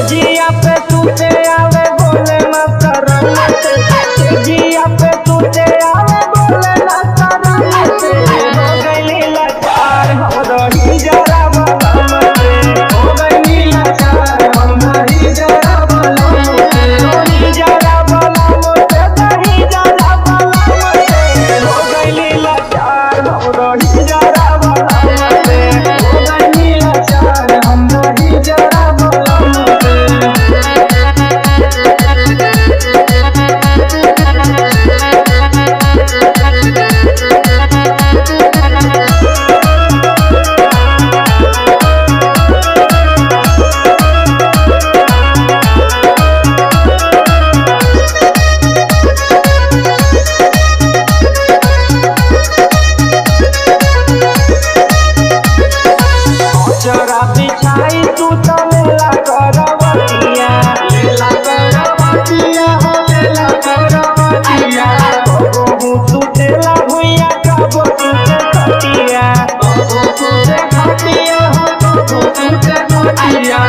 जिया पे तूते आवे बोले ना शरम से, जिया पे तूते आवे बोले ना शरम से। हो गइली लाचार हम रही जरा बलम से, हो गइली लाचार हम रही जरा बलम से, रही जरा बलम से, रही जरा बलम से। हो गइली लाचार हम रही जरा बलम से, हो गइली लाचार हम रही जरा बलम से। चरा बिछाई तू तो लेला करवतिया, लेला करवतिया हो लेला करवतिया। कबहू सुतेला भुइया कबो सुते खटिया, कबो सुते खटिया हो कबो सुते खटिया।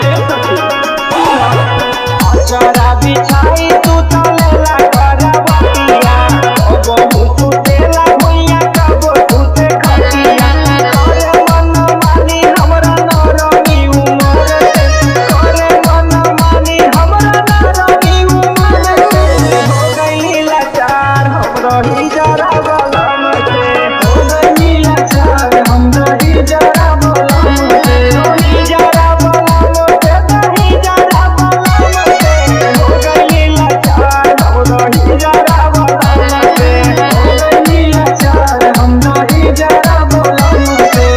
ए सखी, चरा बिछाई तू तो लेला करवतिया, कबहू सुतेला भुइया कबो सुते खटिया। करे मन मानी हमरा नरमी उमर से, करे मन मानी हमरा नरमी उमर से। हो गइली लाचार हम रही जरा बलम से, हो गइली लाचार हम रही जरा बलम से, रही जरा बलम से, रही जरा बलम से। हो गइली लाचार हम रही जरा बलम से, हो गइली लाचार हम रही जरा बलम से।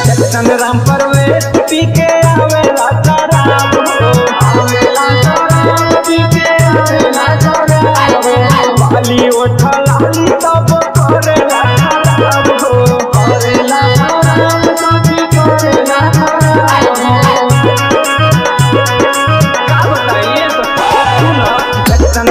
जक्शन राम परवेश पी के आवेला शराब हो, आवेला शराब पी के आवेला शराब हो। बाली ओठ लाली तब करेला खराब हो, करेला खराब सखी करेला खराब हो। का बताइए सखी, सुनो। जक्शन